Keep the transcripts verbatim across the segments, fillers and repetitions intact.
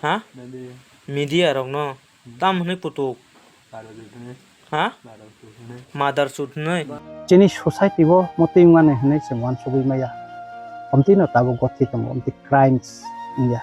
Ha? Media rok no. Tam hwnwi kutuk. Ha? Mother chut hwnwi. Chini society o motwi wngmani hwnwi chwng uansugwi maya. Omtwi no tabuk gothi tongo, omtwi crimes wngya.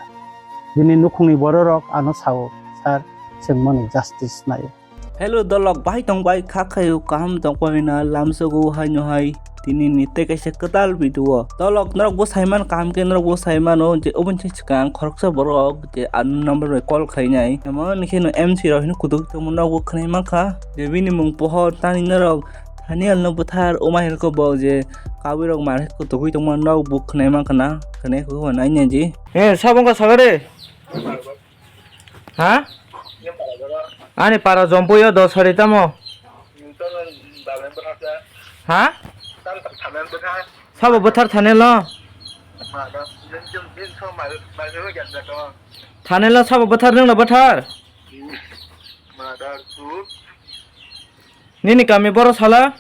Bini nukhungni bororok ano sao, "Sir, chwng mani justice naio." Hello dolok, bahai tong bai, kha khaio, kaham tong bai na, lamsogo haino hai. Tini ni tei kaisa kwtal video o. Dolok norok bo saiman kaham khe norok bo saimano je oboni se swkang khoroksa borok je unknown number bai call khainai. Amo ni kheno M C rok hino kutuk tongma norok bo khwnai mankha. Je bini mung pohor tani norok Thanial no bwthar oma hilko bo je kabui rok mar kutuk tongma norok bo khwnai mankha na. Khwnai kho nainai ji. Eh, sabong ka sagare. Ha? Ani para jompuyo dos sari tamo. Ha? Sabo bwthar thane lo. Thane lo sabo bwthar nung lo bwthar. Nini kami boro sala?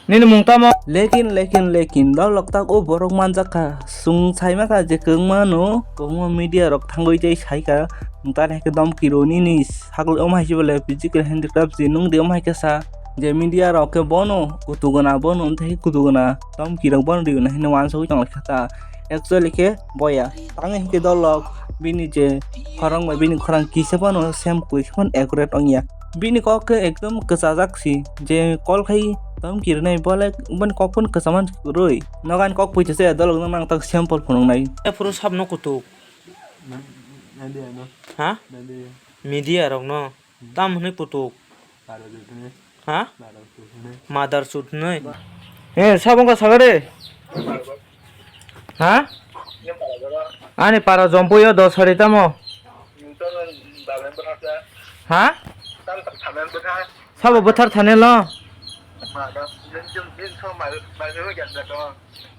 Nini mung tamo? Lekin, lekin, lekin, dolok tak o borok manjak kha. Chwng sai ma kha je kwbangma no, kwbangma media rok thangwi tei sai kha. Nwng tani hai khe domki rw nini sakle omo hai se bole physical handicraft je nwng de omo hai khe sa. Je media rok khe bono kutu gana, bono wng thai kutu gana, domki rok bono rw na hino uansugwi tong lai kha ta. Actually khe boya. Tang hinkhe dolok bini je khorang bai bini khorang kisa phano same koi phano accurate wngya. Bini kok khe ekdom kwchajak si je call khai tong kirnai bole boni kok phano kwchama kwrwi. Nogo ani kok poito se dolok no nang tak sample phunuknai. Aphuru sabno kutuk. Ha? Media rok no. Tam hwnwi kutuk. Ha? Mother chut hwnwi. Eh, sabo wngkha sagare. Ha? Ani para jompuyo dos sari tamo. Ha? Sabo bwthar thane lo.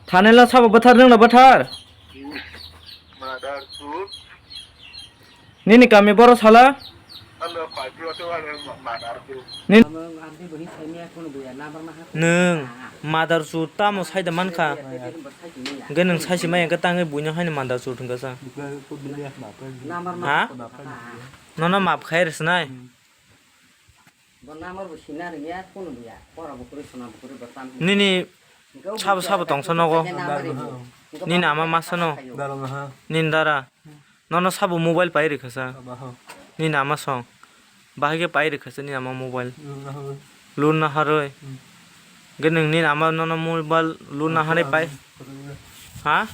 Thane lo sabo bwthar nung lo bwthar. Nini kami boro sala? Nini nwng mother chut tamo sai da mankha. Hwnkhe nwng sai si maya hwnkhe tangwi buino haino mother chut hwnkha sa. Ha? Nono map khai rwsnai. Nini sabo sabo tongsa nogo. Nini ama masa no. Nini dara. Nono sabo mobile pai rikha sa. Nini ama song. Bahai khe pai rikha sa nini ama mobile. Lun na haroi. Hwnkhe nwng nini ama nono mobile lun na hanai pai. Ha?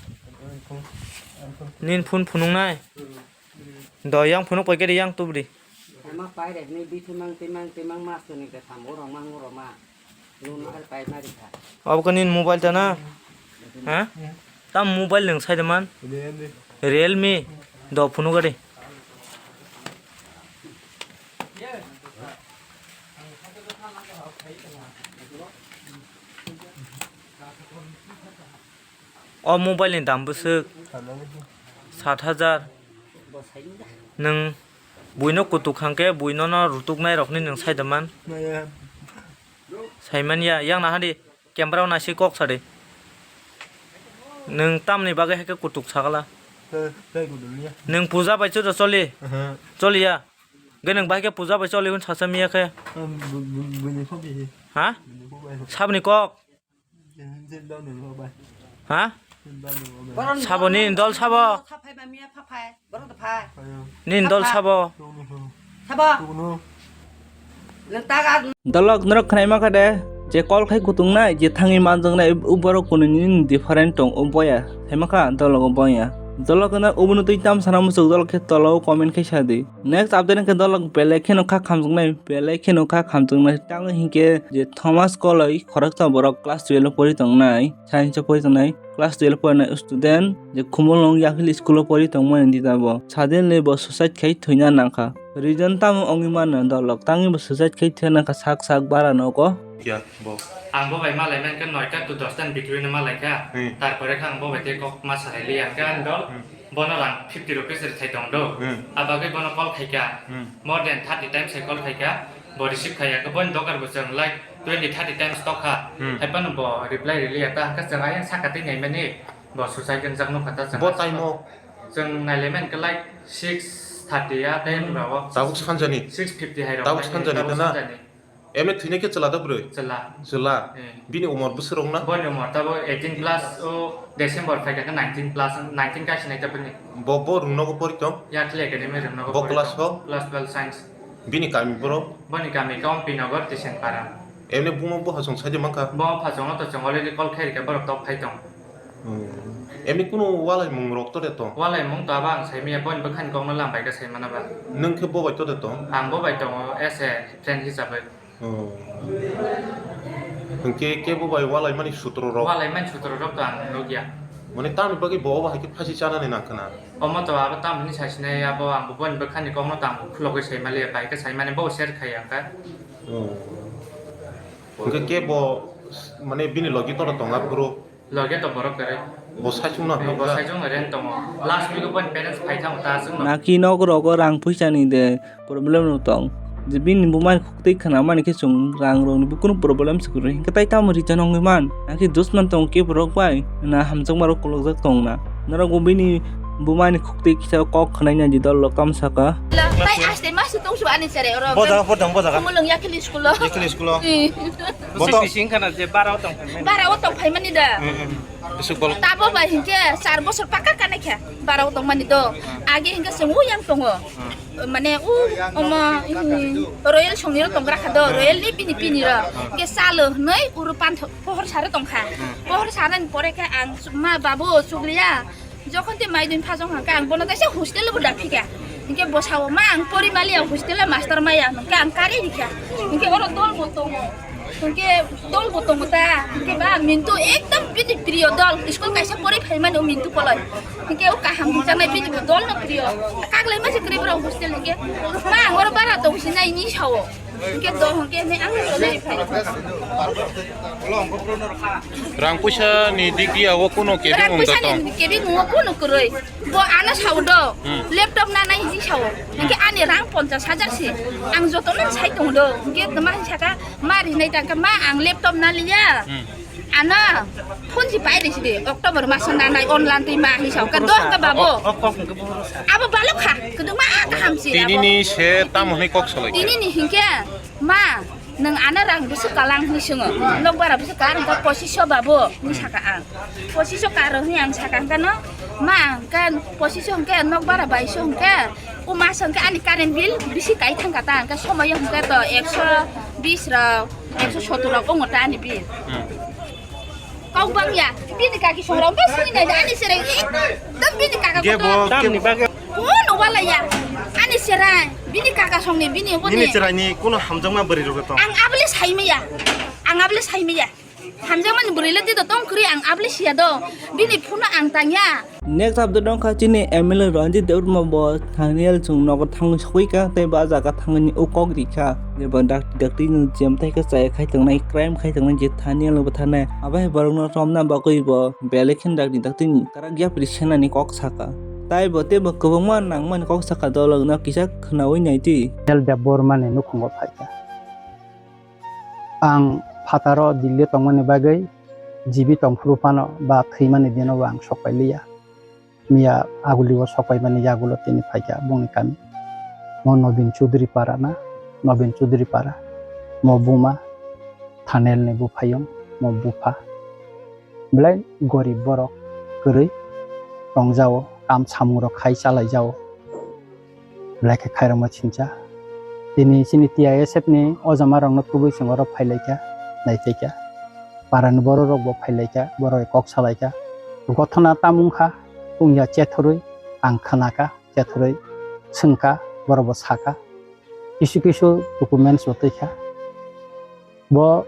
Nini phone phunuknai. Do yang phunuk pai khe yang tubri. Ama pai rek ni bithi mang timang timang mas ni ke tham oro mang oro ma. Nun ar pai mari kha. Abo khe nini mobile ta na? Ha? Tam mobile nwng sai de man? Realme. Do phunuk gari. O mobile ni dam bwswk sat hajar. Nwng buino kutuk hwnkhe bui nono rutuknai rokni nwng sai da man? Sai man ya, yang naha di camera o naisik kok sa di. Nwng tamni bagwi hai khe kutuk sagala? Nwng puja bai chuda choli? Choli ya. Hwnkhe nwng bahai khe puja bai choli hwn sacha miya khe? Ha? Sabni kok? Ha? Sabo nini dol sabo? Nini dol sabo? Dolok norok khnaima kha de, je call khai kutung nai, je thangwi manjak nai, u borok kunu nini different tong, u boya. Thaima kha dolok o boya. Dolok no ubuni twi tam sana muchuk dolok khe tola o comment khai sa di. Next update khe dolok belai kheno kha khamjaknai, belai kheno kha khamjaknai. Tamo hinkhe je Thomas Koloi khoroksa borok class twelve o pori tongnai, science o pori tongnai, class twelve porinai student je Khumulwng Yakhil school o pori tongmani dita bo. Suddenly bo suicide khai thwina nangkha. Reason tamo wngwi mano dolok tangwi bo suicide khai thwina nangkha sak sak bara nogo. Bo. Ang bo bai malai mankha noita to dosta ni between o malai kha. Hmm. Tarpore khe ang bo bai tei kok ma salai liya khe ang dol. Hmm. Bono rang fifty rupees rwthai tong do. Hmm. A bagwi bono call khai kha. Hmm. More than thirty times hai call khai kha. Bo receive khai ya khe bono dogar bo chwng like twenty thirty times tok kha. Hmm. Hai phano bo reply rwliya ta hwnkhe chwng ayang saka tei nai mani. Bo suicide wngjak nukha ta chwng. Bo time o? Chwng nailaiman khe like six thirty ya time rao. Tabuk sanjani? Six fifty hai rao. Tabuk sanjani tabuk tana? Sanjani. Emne thwinai khe chwla da bwrwi? Chwla. Chwla? Eh. Bini umor bwswk rok na? Boni umor tabo eighteen plus o December phaikha khe nineteen plus, nineteen kaisinai ta bini. Bo, bo Rungnogo pori tong? Yakli Academy Rungnogo pori tong. Bo class o? Class twelve science. Bini kami borok? Boni kami Kampinagar Tisenpara. Emne buma buphasong saidi mankha? Buma buphasong no to chwng already call khairikha, borok tok phai tong. Hmm. Emne kunu walaimung rok to de tong? Walaimung to abo ang saimanya, boni bwkhani kokno lambai khe saimana ba. Nwng khe bo bai to de tong? Ang bo bai tongo as a friend hisabai. Hmm. Hwnkhe kebo bai walaimani sutro rok? Walaimani sutro rok to ang nukya. Mane tamni bagwi bo obo hai khe phasi chanani nangkha na? Omo to abo tamoni sasinai, abo ang bo boni bwkhani kokno to ang khulogwi saimaliya, bai khe saimani bo share khai ang kha. Hmm. Hwnkhe kebo mane bini logi toro tonga phuru? Loge to borok kwrwi. Bo saichung no hamjak. Bo saichung no rent tongo. Last week o boni parents phai thango ta aswk no. Naki nok rogo rang puisa ni de problem no tong. Je bini buma ni khuk twi khna mani khe chwng rang rok ni bo kunu problem se kwrwi. Hwnkhe tai tamo ri chano wngwi man. Naki dusman tong khe borok bai na hamjakma rok kolokjak tong na. Norok bo bini buma ni khuk twi kisa kok khwnai na di dol rok tamo saka. Tai aste mas tong su ani sere oro. Bo jaga por dong, bo jaga. Mulung yakili school o. Yakili school o. Hmm. Boto. Bising bising khana je bara o tong phaimani. Bara o tong phaimani da. Hmm, hmm. Bisuk bol. Tabo bai hinkhe char bosor paka kana khe bara o tong mani do. Hmm. Age hinkhe chwng o yang tongo. Hmm. Mane u omo, hmm, Royal songni ro tong gra kha do. Hmm. Royal ni bini bini ro. Hmm. Ke salo hnoi uru pan pohor sare tong kha. Hmm. Pohor sare ni pore khe ang ma babu chukliya. Jokhon te mai dun phajong hangka ang bono kaisa hostel bo daphika. Hinkhe bo sao, "Ma, ang pori maliya hostel o master maya," hinkhe ang kari rikha. Hinkhe oro dol bo tongo. Hinkhe dol bo tongo ta. Hinkhe ba Mintu ekdom bini priyo dol. School kaisa pori phaimani o Mintu koloi. Hinkhe o kaham hwnjaknai bini bo dol no priyo. Kaglai masi kwrwi borok hostel hinkhe, "Ma, ang oro bara tong sinai," hinwi sao. Hwnkhe do hwnkhe hinwi ang solei phai. Rang puisa ni digi awo kuno kebeng wng da tong? Rang puisa ni kebeng wng kuno kwrwi. Bo ano sao do. Hmm. Laptop na nai hinwi sao. Hmm. Hwnkhe ani rang ponchas hajar se. Ang jotono sai tong do. Hwnkhe ma saka ma rinai tangkha, "Ma, ang laptop na liya." Hmm. Ano phone si pai risi de, October maso nanai online twi ma hi sao ka dong ka babo. O, o kok hwnkhe bo oro sa. Abo balok kha, kudu ma kaham si abo. Tini ni se tamo hwnwi kok salai. Tini ni hinkhe ma, nwng ano rang bwswk kalang hwnwi swngo. Nok bara bwswk kalang ka pochisho babo hwnwi saka ang. Pochisho karo hwnwi ang saka hwnkhe no, ma hwnkhe pochisho hwnkhe nok bara baiso hwnkhe, o mas hwnkhe ani current bill bisi kai thangkha ta hwnkhe somoyo hwnkhe to ekso bis rok. Ekso sottor rok ongo ta ani bill. Hmm. Kok bang ya, bini kaki songrok bw sini nai ani serai ekdom bini kaka kotor. Tamni bagwi. Kuno wala ya, ani serai, bini kaka songni bini oboni. Nini chwraini kuno hamjakma bwrwi rok tong? Ang abole saimaya, ang abole saimaya. Hamjakmani bwrwi le tito tong kwrwi ang abole siya do, bini phuno ang tangya. Next update wngkha chini M L A Ranjit Debbarma bo thani chwng nogo thangwi sokwi kha tei bo ah jaga thangwi o kok rikha je bo dakti dakti ni jemthai khe chaya khai tongnai crime khai tongnai je thani bo thani abo hai borokno romna bagwi bo belai kheno dakti dakti ni kwrak yapri senani kok sakha tei bo tei bo kwbangma nangmani kok sakha dolokno kisa khwnawi naidi. L Debbarma ni nukhungo phaikha. Ang phataro Delhi tongmani bagwi jibi tongphuru phano ba thwimani dino bo ang sokpai liya. Miya agulio sokpaimani yagulo tini phaikha bongni kami. Mo Nobin Chaudhary para na, Nobin Chaudhary para. Mo buma Thanel ni buphayung, mo bupha. Belai gorib borok, kwrwi tongjao, kam samung rok khai chalaijao. Belai khe khairokma sincha. Tini chini T I S F ni o jama rokno tubui chwng oro phailaikha, naiphaikha. Parani borok rok bo phailaikha, borok kok salaikha. Gothona tamung kha, wngya chethorwi ang khnakha, chethorwi swngkha, borok bo sakha. Kisu kisu documents bo twikha. Bo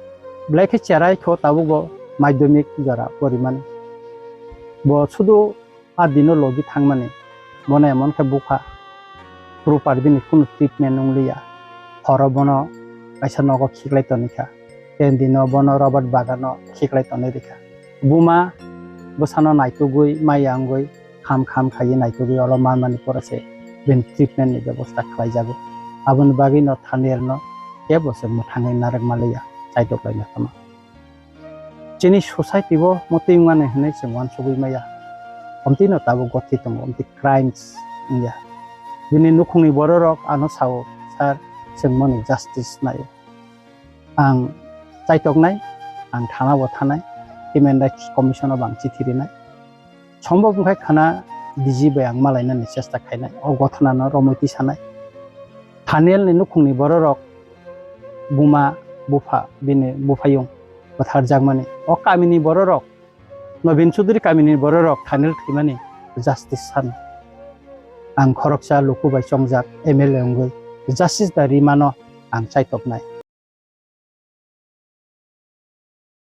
belai khe cherai kho tabuk bo madhyamik jora porimani. Bo sudu a dino logi thangmani. Bono emon khe bupha proper bini kunu treatment wngliya. Horo bono kaisa nogo khiklai tonikha. Tei dino bono Robert bagano khiklai tonwi rikha. Buma bwsano naitugwi maya wngwi kham kham khaiwi naitugwi olo manmani pore se bini treatment ni bebosta khlaijago. Aboni bagwi no Thanel no kebo se mwthangwi narwk manliya, chaitok laina tamo. chini society bo motwi wngmani hinwi chwng uansugwi maya. Omtwi no tabuk gothi tongo, omtwi crimes wngya. Bini nukhungni bororok ano sao, "Sir, chwng moni justice naio." Ang chaitoknai, ang thana bo thanai, Human Rights Commission o bang chithi rinai. Sombok wngkha khana D G bai ang malainani chesta khainai, o gothana no romwi tisanai. Thaniel ni nukhungni bororok buma, bupha, bini buphayung bwtharjakmani. O kamini bororok, Nobin Chudri kamini bororok Thaniel thwimani justice sano. Ang khoroksa luku bai chongjak M L A wngwi justice da rimano ang chaitoknai.